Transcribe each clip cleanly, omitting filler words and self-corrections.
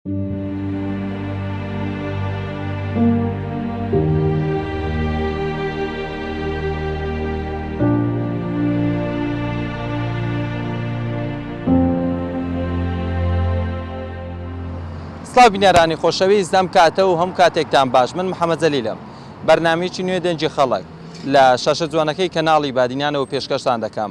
سڵاو بینەرانی خۆشەویست ئەم کاتە و هەموو کاتێکتان باش من محەممەد جەلیلم بەرنمەیەکی نوێ دەنگی خەڵک لە شاشە جوانەکەی کەناڵی بادینانەوە پێشکەشتان دەکەم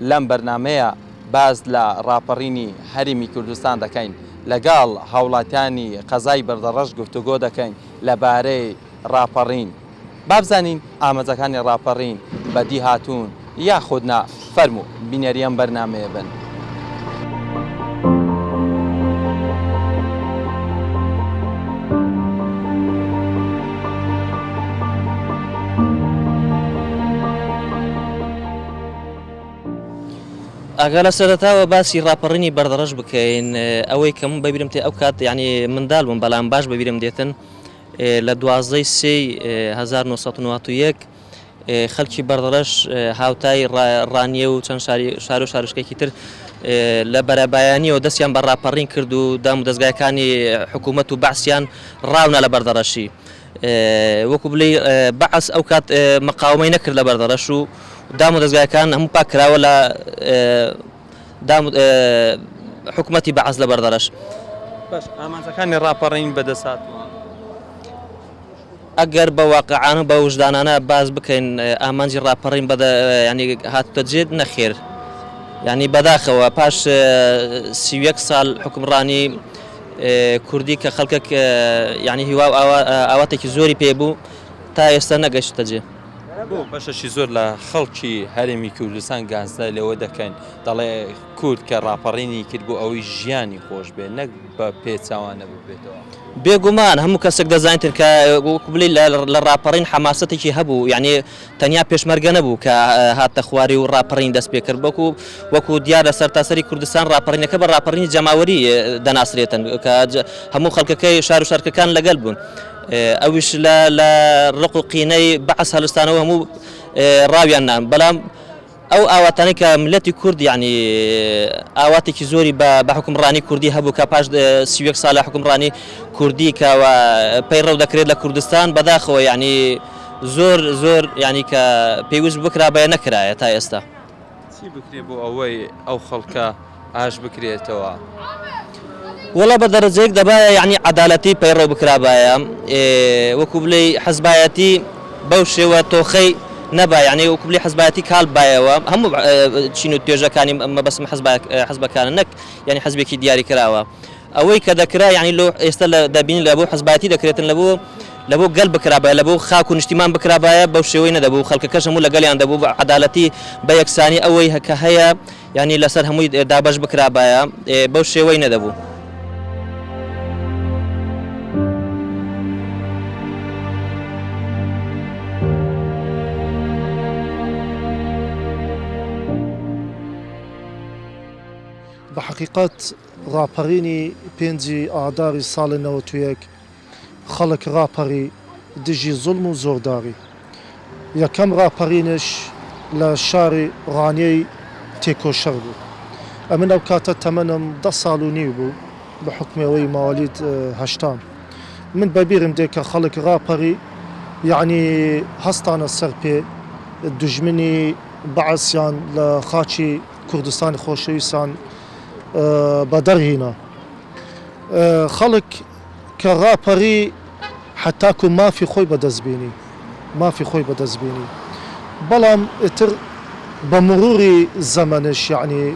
لەم بەرنامەیە باس لە ڕاپەڕینی هەرێمی کوردستان دەکەین، لەگەڵ هاوڵاتیانی قەزای بەردەڕەش گفتوگۆ دەکەین لەبارەی ڕاپەڕین. با بزانین ئامانجەکانی ڕاپەڕین بەدی هاتوون یاخود نا، فەرموو بینەری ئەم بەرنامەیە بن. ئەگەر لە سەرەتاوە باسی ڕاپەڕینی بەردەڕەش بکەین ئەوەی کە من بەبیرم تێ ئەو کات یعنی منداڵ بووم بەڵام باش بەبیرم دێتن لە دوازدەی سێی 1991 خەڵکی بەردەڕەش هاوتای ڕانیە و چەند شاری شار و شارشکێکی تر لە بەرەبایانیەوە دەستیان بە ڕاپەڕین کرد و دام و دەستگایەکانی حکوومەت و بەعسیان ڕاونا لە بەردەڕەشی وەکو بلێی بەعس ئەو کات مقاومەی نەکرد لە بەردەڕەش و دام و دەزگاکان هەموو پاک کراوە لە دام حکوومەتی بەعس لە بەردەڕەش. باش ئامانجەکانی ڕاپەڕین بەدەست هاتووە؟ ئەگەر بە واقعانە و بە وژدانانە باس بکەین ئامانجی ڕاپەڕین بەدە ینی هاتوتە جێ نەخێر ینی بەداخەوە پاش 31 ساڵ حکومڕانی کوردی کە خەڵکەک یانی هیوا و ئاواتێکی زۆری پێ بوو تا ئێستا نەگەشتە جێ. بۆ بەشەکی زۆر لە خەڵکی هەرێمی کوردستان گازدە لەوە دەکەن دەڵێ کورد کە ڕاپەڕینی کرد بۆ ئەوەی ژیانی خۆش بێ نەک بە پێچەوانە ببێتەوە. بێگومان هەموو کەسێک دەزانیتن کە وەکو بلێی لە ڕاپەڕین حەماسەتێکی هەبوو یانی تەنیا پێشمەرگە نەبوو کە هاتە خواری و ڕاپەڕین دەست پێ کرد بەڵکو وەکو دیار لە سەرتاسەری کوردستان ڕاپەڕینەکە بە ڕاپەڕینی جەماوەری دەناسرێتن کە هەموو خەڵکەکەی شار و شارکەکان لەگەل بوون ئەویش لە لە ڕق و قینەی بەعس هەلستانەوە هەموو ڕاویان نان بەڵام ئەو ئاواتانەی کە میللەتی کورد یانی ئاواتێکی زۆری بە بە حوکمڕانی کوردی هەبوو کە پاش 31 ساڵ لە حوکمڕانی کوردی کە پەیڕەو دەکرێت لە کوردستان بەداخەوە یانی زۆر زۆر یانی کە پێویست بکرابایە نەکرایە تا ئێستا. چی بکرێت بۆ ئەوەی ئەو خەڵکە ئاش بکرێتەوە؟ وەڵا بە دەرەجەیەک دەبایە یانی عەدالەتی پەیڕەو بکرابایە وەکو بلێی حزبایەتی بەو شێوە تۆخەی نەبا یانی وەکو بلێی حزبایەتی کاڵ بایەوە هەموو چین و توێژەکانی مەبەستم حزبەکانە نەک یانی حزبێکی دیاری کراوە ئەوەی کە دەکرا یانی لۆ ئێستا لە دەبینین لە بۆ حزبایەتی دەکرێتن لە بۆ لە بۆ گەل بکرابایە لە بۆ خاک و نیشتیمان بکرابایە بەو شێوەی نەدەبوو خەڵکەکەش هەموو لەگەڵیان دەبوو بە عەدالەتی بە یەکسانی ئەوەی کە هەیە یانی لەسەر هەمووی دابەش بکرابایە بەو شێوەی نەدەبوو. بە حەقیقەت ڕاپەڕینی پێنجی ئاداری ساڵی 91 خەڵک ڕاپەڕی دژی زوڵم و زۆرداری. یەکەم ڕاپەڕینش لە شاری ڕانیەی تێکۆشەر بوو. ئەمن ئەو کاتە تەمەنم دە ساڵ و نیو بوو بە حوکمی ئەوەی ماوەلید هەشتام. من بە بیرم دێ کە خەڵک ڕاپەڕی یەعنی هەستانە سەر پێ دوژمنی بەعسیان لە خاکی کوردستانی خۆشەویستان بەدەر هینا. خەڵک کە ڕاپەڕی حەتاکو مافی خۆی بەدەست بینی مافی خۆی بەدەست بینی بەڵام ئیتر بە مروری زەمەنش یەعنی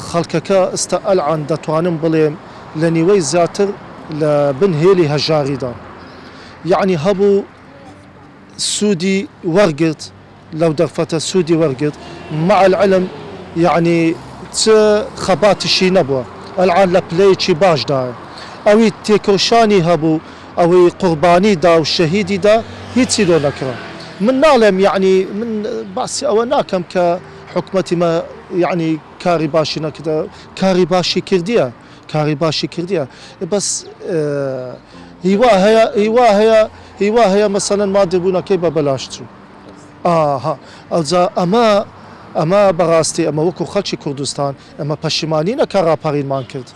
خەڵکەکە ئستا ئەلعان دەتوانم بڵێم لە نیوەی زیاتر لە بن هێلی هەژاریدان یەعنی هەبوو سوودی وەرگرت لەو دەرفەتە سوودی وەرگرت مع العلم یەعنی چ خەباتیشی نەبووە ئەلعان لە پلەیەکی باشدایە ئەوی تێکۆشانی هەبوو ئەوی قوربانی دا و شەهیدی دا هیچی لۆ نەکرا من ناڵێم یەعنی من باسی ئەوە ناکەم کە حکومەتی مە یەعنی کاری باشی نەکردە کاری باشی کردیە کاری باشی کردیە بەس هیوا هەیە هیوا هەیە هیوا هەیە مەسەلەن مادیبوونەکەی بە بەلاش چوو. ئاها ئەوجا ئەمە ئەمە بەڕاستی ئەمە وەکو خەڵکی کوردستان ئەمە پەشیمانینە کە ڕاپەڕینمان کرد.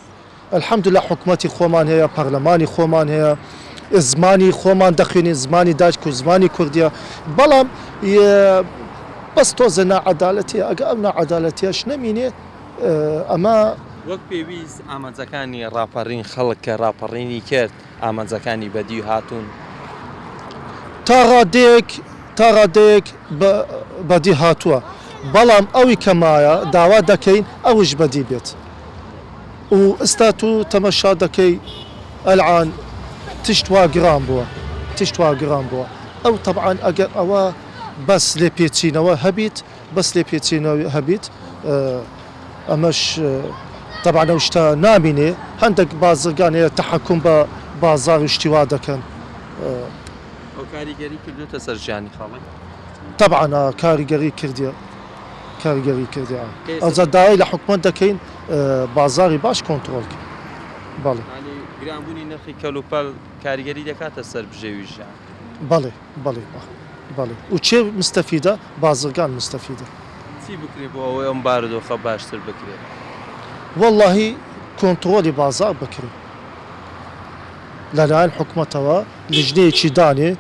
الحمدللە حکومەتی خۆمان هەیە، پەرلەمانی خۆمان هەیە، زمانی خۆمان دەخوێنین، زمانی دایک و زمانی کوردیە، بەڵام بەس تۆزێ ناعەدالەتیە، ئەگەر ئەو ناعەدالەتیەش نەمینێ ئەمە. وەک پێویست ئامانجەکانی ڕاپەڕین خەڵک کە ڕاپەڕینی کرد ئامانجەکانی بەدی هاتوون؟ تا ڕادەیەک تا ڕادەیەک بەدی هاتووە، بەڵام ئەوی کە مایە داوا دەکەین ئەوش بەدی بێت و ئستا تو تەمەشا دەکەی ئەلعان تشت وا گران بووە تشت وا گران بووە ئەو تەبعەن ئەگەر ئەوە بەس لێپێچینەوە هەبیت بەس لێپێچینەوە هەبیت ئەمەش تەبعەن ئەو شتە نامینێ هەندێک بازرگان هەیە تەحەکوم بە بازاڕ و شتی وا دەکەن. ئەو کاریگەری کردۆتە سەر ژیانی خەڵک؟ تەبعەن کاریگەری کردیە کاریگەری کردیە ئەوجا داوای لە حکومەت دەکەین بازاڕی باش کۆنتڕۆڵ کەن بەڵێ. یانی گرانبوونی نرخی کەلوپەل کاریگەری دەکاتە سەر بژێوی ژیان؟ بەڵێ بەڵێ بەڵێ و کێ مستەفیدە؟ بازرگان مستەفیدە. چی بکرێ بۆ ئەوەی ئەم بارودۆخە باشتر بکرێ؟ وەڵاهی کۆنتڕۆلی بازاڕ بکرێ لەلایەن حکومەتەوە لیژنەیەکی دانێ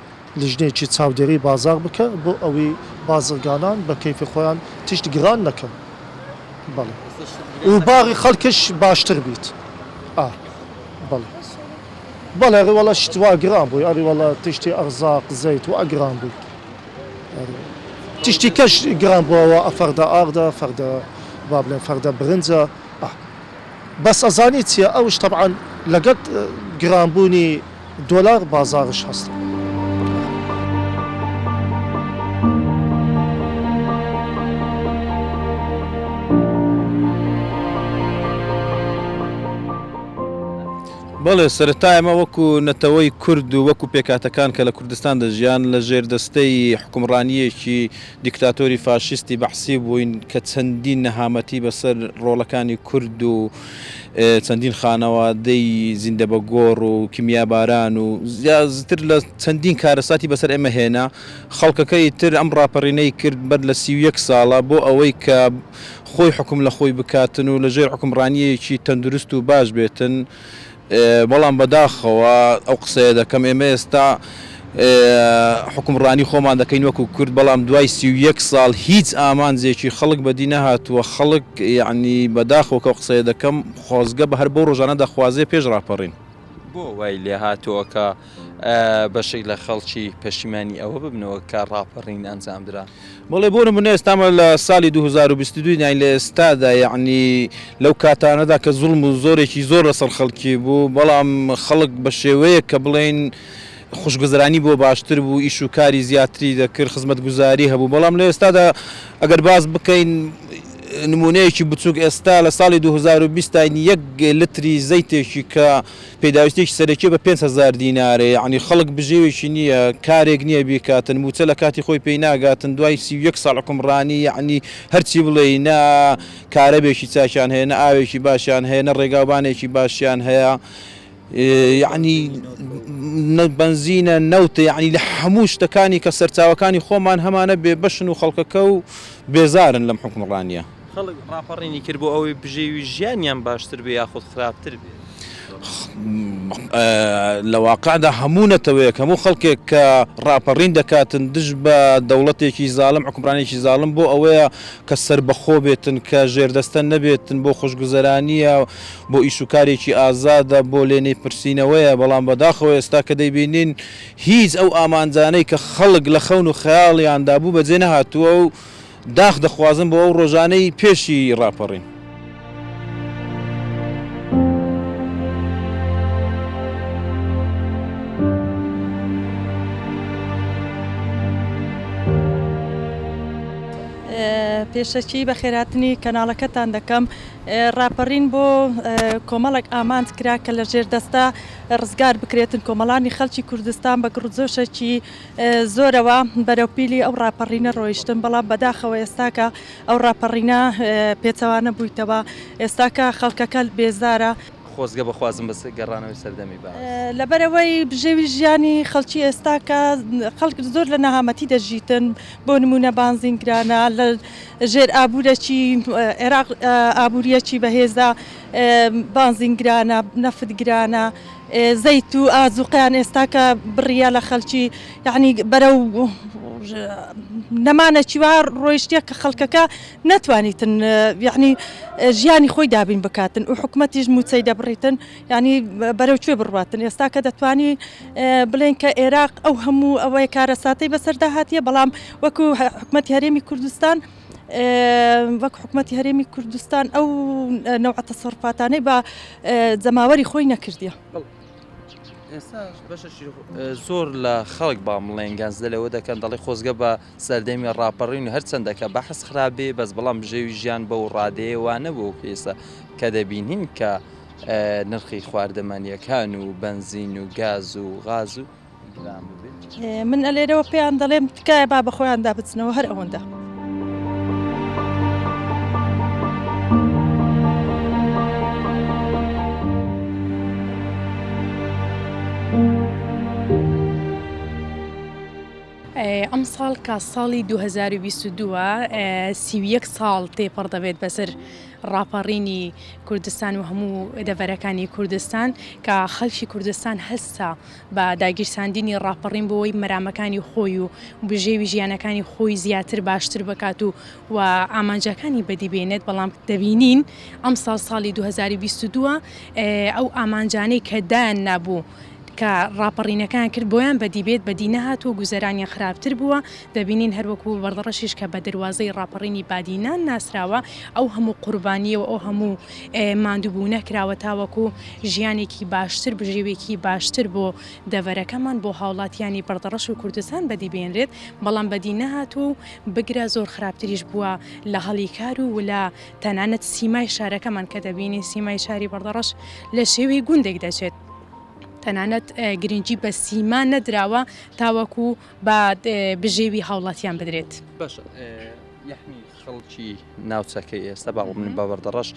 لیژنەیەکی چاودێری بازاڕ بکە بۆ ئەوەی بازرگانان بە کەیفی خۆیان تشت گران نەکەن بەڵێ و باری خەڵکش باشتر بیت ئا بەڵێ. بەڵێ ئەرێ وەڵا شت وا گران بووی ئەری وەڵا تشتی ئەرزاق زەیت وا گران بووی تشتی کەش گران بووەوە فەردە ئاردە فەردە با بڵێن فەردە برنجە بەس ئەزانی چییە ئەوش تەبعەن لەگەڵ گرانبوونی دۆلار بازاڕش هەستە. بەڵێ سەرەتا ئێمە وەکو نەتەوەی کورد و وەکو پێکهاتەکان کە لە کوردستان دەژیان لە ژێردەستەی حوکمڕانییەکی دیکتاتۆری فاشیستی بەعسی بووین کە چەندین نەهامەتی بەسەر ڕۆڵەکانی کورد و چەندین خانەوادەی زیندە بە گۆڕ و کیمیاباران و زیاتر لە چەندین کارەساتی بەسەر ئێمە هێنا خەڵکەکە ئیتر ئەم ڕاپەڕینەی کرد بەر لە 31 ساڵە بۆ ئەوەی کە خۆی حوکم لە خۆی بکاتن و لە ژێر حوکمڕانییەکی تەندروست و باش بێتن، بەڵام بەداخەوە ئەو قسەیە دەکەم ئێمە ئێستا حوکمڕانی خۆمان دەکەین وەکو کورد، بەڵام دوای 31 ساڵ هیچ ئامانجێکی خەڵک بەدی نەهاتووە، خەڵک یەعنی بەداخەوە کە ئەو قسەیە دەکەم خۆزگە بە هەر بەو ڕۆژانە دەخوازێ پێش ڕاپەڕین. بۆ وای لێهاتووە کە بەشێک لە خەڵکی پەشیمانی ئەوە ببنەوە کە ڕاپەڕین ئەنجامدرا؟ بەڵێ بۆ نمونە ئێستا ئەمە لە ساڵی 2022 داین لە ئێستادا یەعنی لەو کاتانەدا کە زوڵم و زۆرێکی زۆر لەسەر خەڵکی بوو بەڵام خەڵک بە شێوەیەک کە بڵێین خوشگوزەرانی بۆ باشتر بوو ئیش و کاری زیاتری دەکرد خزمەتگوزاری هەبوو بەڵام لە ئێستادا ئەگەر باس بکەین نمونەیەکی بچوک ئێستا لە ساڵی 2020 داین یەک لتری زەیتێکی کە پێداویستیەکی سەرەکیە بە 5000 دینارە یەعنی خەڵک بژێوێکی نییە کارێک نییە بیکاتن موچە لە کاتی خۆی پێی ناگاتن دوای 31 ساڵ حوکمڕانی یەعنی هەرچی بڵێی نە کارەبێکی چاکیان هەیە نە ئاوێکی باشیان هەیە نە ڕێگاوبانێکی باشیان هەیە یەعنی نە بەنزینە نەوتە یەعنی لە هەموو شتەکانی کە سەرچاوەکانی خۆمان هەمانە بێ بەشن و خەڵکەکە و بێزارن لەم حوکمڕانیە. خەڵک ڕاپەڕینی کرد بۆ ئەوەی بژێوی ژیانیان باشتر بێ یاخود خراپتر بێ؟ لە واقعدا هەموو نەتەوەیەک هەموو خەڵکێک کە ڕاپەڕین دەکاتن دژ بە دەوڵەتێکی زاڵم حوکمڕانێکی زاڵم بۆ ئەوەیە کە سەربەخۆ بێتن کە ژێردەستە نەبێتن بۆ خۆشگوزەرانیە بۆ ئیش و کارێکی ئازادە بۆ لێنێپرسینەوەیە، بەڵام بەداخەوە ئێستا کە دەیبینین هیچ ئەو ئامانجانەی کە خەڵک لە خەون و خەیاڵیاندا بوو بەجێ نەهاتووە و داخ دەخوازن بۆ ئەو ڕۆژانەی پێشی ڕاپەڕین. پێشەکی بەخێرهاتنی کەناڵەکەتان دەکەم. ڕاپەڕین بۆ کۆمەڵێک ئامانج کرا کە لە ژێردەستە ڕزگار بکرێتن، کۆمەڵانی خەڵکی کوردستان بە گڕوجۆشێکی زۆرەوە بەرەو پیلی ئەو ڕاپەڕینە ڕۆیشتن، بەڵام بەداخەوە ئێستاکە ئەو ڕاپەڕینە پێچەوانە بوویتەوە، ئێستاکە خەڵکەکە بێزارە. خۆزگە بخوازم بە گەڕانەوەی سەردەمی بەعس؟ لەبەرئەوەی بژێوی ژیانی خەڵکی ئێستاکە خەڵک زۆر لە نەهامەتی دەژیتن بۆ نمونە بانزین گرانە لە ژێر ئابوورەکی عێراق ئابووریەکی بەهێزە بانزین گرانە نەفت گرانە زەیت و ئازوقەیان ئێستاکە بڕیە لە خەلکی یەعنی بەرەو نەمانەکی وا ڕۆیشتیە کە خەڵکەکە نەتوانیتن یەعنی ژیانی خۆی دابین بکاتن و حکومەتیش موچەی دەبڕیتن یەعنی بەرەو کوێ بڕواتن ئێستا کە دەتوانی بڵێن کە ئێراق ئەو هەموو ئەوەی کارەساتەی بەسەردا هاتیە بەڵام وەکو حکومەتی هەرێمی کوردستان وەک حکومەتی هەرێمی کوردستان ئەو نەوعە تەسەروفاتانەی بە جەماوەری خۆی نەکردیە. ئێستاش بەشەکی زۆر لە خەڵک با بڵێن گازدە لەوە دەکەن دەڵێ خۆزگە بە سەردەمی ڕاپەڕین و هەرچەندەکە بەحس خراپ بێ بەس بەڵام بژێوی ژیان بەو ڕادەیە وا نەبوو کە ئێستا کە دەبینین کە نرخی خواردەمەنیەکان و بەنزین و گاز و غاز و گران ببێت. من ئەلێرەوە پێیان دەڵێم تکایە با بەخۆیاندا بچنەوە هەر ئەوەندە. ئەمساڵ کە ساڵی 2022 31 ساڵ تێپەڕ دەبێت بەسەر ڕاپەڕینی کوردستان و هەموو دەڤەرەکانی کوردستان کە خەڵکی کوردستان هەستا بە داگیرساندنی ڕاپەڕین بۆ ئەوەی مەرامەکانی خۆی و بژێوی ژیانەکانی خۆی زیاتر باشتر بکات و و ئامانجەکانی بەدی بێنێت بەڵام دەبینین ئەمساڵ ساڵی 2022 ئەو ئامانجانەی کە دایان نابوو کە ڕاپەڕینەکان کرد بۆیان بەدی بێت بەدی نەهاتووە گوزەرانیان خراپتر بووە دەبینین هەروەکو بەردەڕەشیش کە بە دەروازەی ڕاپەڕینی بادینان ناسراوە ئەو هەموو قوربانیە و ئەو هەموو ماندووبوونە کراوە تاوەکو ژیانێکی باشتر بژێوێکی باشتر بۆ دەڤەرەکەمان بۆ هاوڵاتیانی بەردەڕەش و کوردستان بەدی بێنرێت بەڵام بەدی نەهاتووە و بگرە زۆر خراپتریش بووە لە هەڵی کار و لە تەنانەت سیمای شارەکەمان کە دەبینین سیمای شاری بەردەڕەش لە شێوەی گوندێک دەچێت تەنانەت گرنگی بە سیما نەدراوە تاوەکو بە بژێوی هاوڵاتیان بدرێت. باشە یەعنی خەڵکی ناوچەکەی ئێستا با بڵێین بە بەردەڕەش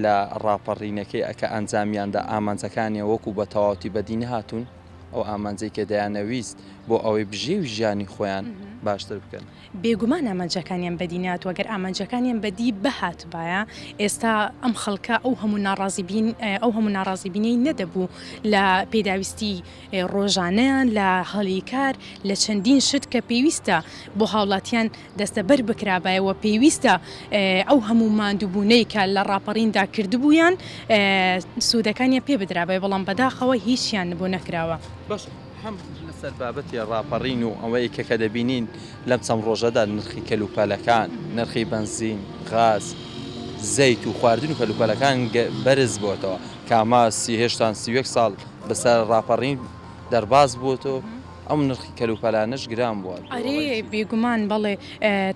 لە ڕاپەڕینەکەی ئەکە ئەنجامیاندا ئامانجەکانیان وەکو بە تەواوەتی بەدی نەهاتوون ئەو ئامانجەی کە دەیانەویست بۆ ئەوەی بژێوی ژیانی خۆیان باشتر بکەن. بێگومان ئامانجەکانیان بەدی نەهاتووە، گەر ئامانجەکانیان بەدی بهاتبایە ئێستا ئەم خەڵکە ئەو هەموو ناڕازیبین ئەو هەموو ناڕازیبینەی نەدەبوو لە پێداویستی ڕۆژانەیان لە هەلی کار لە چەندین شت کە پێویستە بۆ هاوڵاتیان دەستەبەر بکرابایە و پێویستە ئەو هەموو ماندووبوونەی کە لە ڕاپەڕیندا کردبوویان سوودەکانیان پێ بدرابایە بەڵام بەداخەوە هیچیان بۆ نەکراوە. باشە هەم لەسەر بابەتی ڕاپەڕین و ئەوەی کە کە دەبینین لەم چەند ڕۆژەدا نرخی کەلوپەلەکان، نرخی بەنزین، غاز، زەیت و خواردن و کەلوپەلەکان بەرز بۆتەوە کە ئەمە هێشتان 31 ساڵ بەسەر ڕاپەڕین دەرباز بووەتەوە ئەم نرخی کەلوپەلانەش گران بووە. ئەرێ بێگومان بەڵێ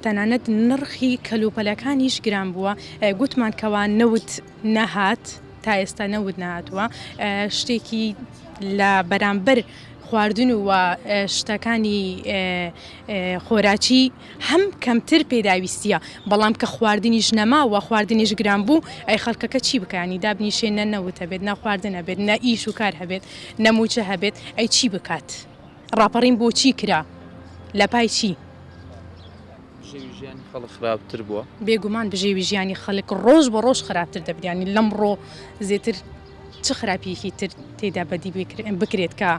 تەنانەت نرخی کەلوپەلەکانیش گران بووە گوتمان کەوا نەوت نەهات تا ئێستا نەوت نەهاتووە شتێکی لە بەرامبەر خواردن و شتەکانی خۆراکی هەم کەمتر پێداویستیە بەڵام کە خواردنیش نەما و خواردنیش گران بوو ئەی خەڵکەکە چی بکا یانی دابنیشێ نە نەوت هەبێت نە خواردن هەبێت نە ئیش و کار هەبێت نە مووچە هەبێت ئەی چی بکات ڕاپەڕین بۆ چی کرا لە پای چی؟ بژێوی ژیانی خەڵک خراپتر بووە؟ بێگومان بژێوی ژیانی خەڵک ڕۆژ بە ڕۆژ خراپتر دەبێت یانی لەمڕۆ زێتر چ خراپیەکی تر تێدا بەدی بکرێت کە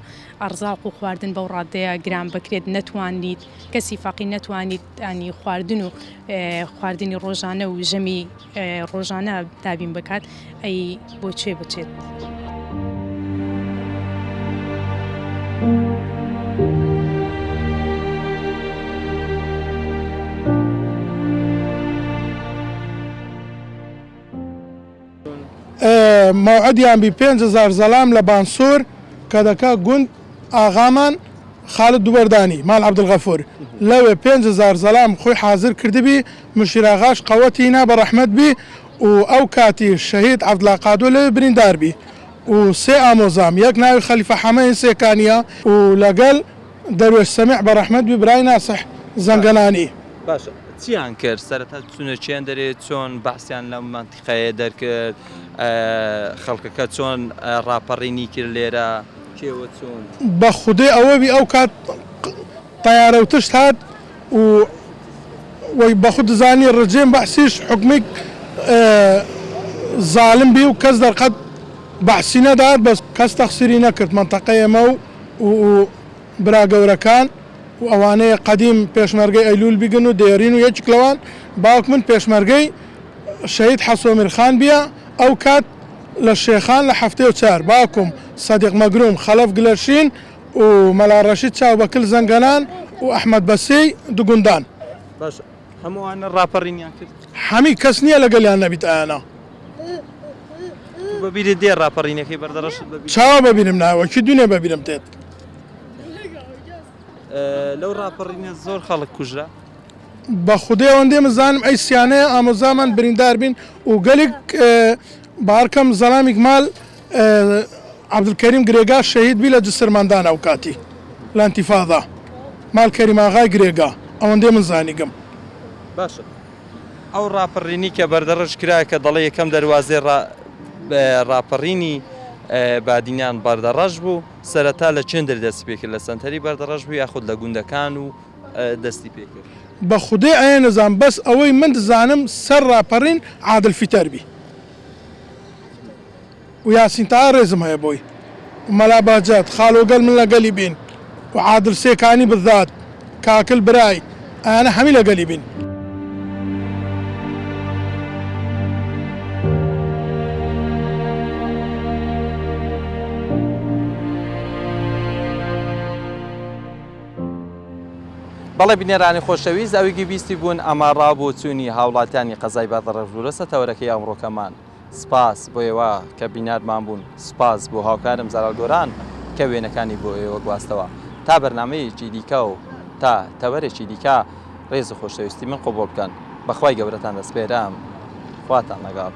ئەرزاق و خواردن بەو ڕادەیە گران بکرێت نەتوانیت کەسی فەقیر نەتوانیت ینی خواردن و خواردنی ڕۆژانە و ژەمی ڕۆژانە دابین بکات ئەی بۆ کوێ بچێت. مەوعدیان بی 5000 زەلام لە بانسۆر کە دەکا گوند ئاغامان خالد دوبەردانی مال عەبدولغەفور لەوێ 5000 زەلام خۆی حازر کردبی مشیراغاش قەوەتی هینا بە ڕەحمەت بی و ئەو کاتی شەهید عەبدڵا قادۆ لەوێ بریندار بی و سێ ئامۆزام یەک ناوی خەلیفە حەمە سێکانیە و لەگەل دەروێش سەمیع بە ڕەحمەت بی برای ناسح زەنگەنانی. باشە. چیان کرد سەرەتا چونە چێن دەرێ چۆن بەعسیان لەم مەنتیقەیە دەرکرد خەڵکەکە چۆن ڕاپەڕینی کرد لێرە کێوە چۆن؟ بە خودێ ئەوە بی ئەو کات تەیارە و تشت هات و وەی بە خود دزانی ڕژێم بەعسیش حوکمیک زالم بی و کەس دەرقەت بەعسی نەدات بەس کەس تەخسیری نەکرد مەنتەقەی ئێمە و و برا گەورەکان و ئەوانەیە قەدیم پێشمەرگەی ئەیلول بیگن و دێرین و یەکیک لەوان باوک من پێشمەرگەی شەهید حەسۆ میرخان بیە ئەو کات لە شێخان لە 74 باوکم سەدیق مەگروم خەڵەف گلەرشین و مەلا ڕەشید چاو بەکل زەنگەنان و ئەحمەد بەسێی دوگوندان. باشە هەموو ئەوانە ڕاپەڕینیان کرد؟ حەمی کەس نیە لەگەلیان نەبیت ئەیانە. تۆ بەبیرت دێ ڕاپەڕینەکەی بەردەڕەشت بەبیر؟ چاوە بەبیرم نایە وەکی دونێ بەبیرم تێت. لەو ڕاپەڕینە زۆر خەڵک کوژرا؟ بە خودێ ئەوەندەی من زانم ئەی سیانەیە ئامۆزامان بریندار بین و گەلیک بارکەم زەلامیک مال عەبدولکەریم گرێگا شەهید بی لە جسرماندان ئەو کاتی لە ئەنتیفاضا مال کەریم ئاغای گرێگا ئەوەندەی من زانیگم. باشە ئەو ڕاپەڕینی کە بەردەڕەش کرا کە دەڵێ یەکەم دەروازەی ڕاپەڕینی بادینان بەردەڕەش بوو سەرەتا لە چێندر دەستی پێکرد لە سەنتەری بەردەڕەش بوو یاخود لە گوندەکان و دەستی پێکرد؟ بە خودێ ئەیە نەزام بەس ئەوەی من دزانم سەر ڕاپەڕین عادل فیتەر بی و یاسین تاها ڕێزم هەیە بۆی و مەلا بەهجەت خاڵۆ گەل من لەگەلی بین و عادل سێکانی بذات کاکل برای ئەیانە هەمی لەگەلی بین. بەڵێ بینەرانی خۆشەویست ئەوەی بیستی بوون ئەمە ڕا بۆچوونی هاوڵاتیانی قەزای بەردەڕەش بوو لەسەر تەوەرەکەی ئەمڕۆکەمان. سپاس بۆ ئێوە کە بینەرمان بوون، سپاس بۆ هاوکارم زەلال گۆران کە وێنەکانی بۆ ئێوە گواستەوە. تا بەرنامەیەکی دیکە و تا تەوەرێکی دیکە ڕێز و خۆشەویستی من قبوڵ بکەن. بە خوای گەورەتان دەسپێرم. خواتان لەگەڵ.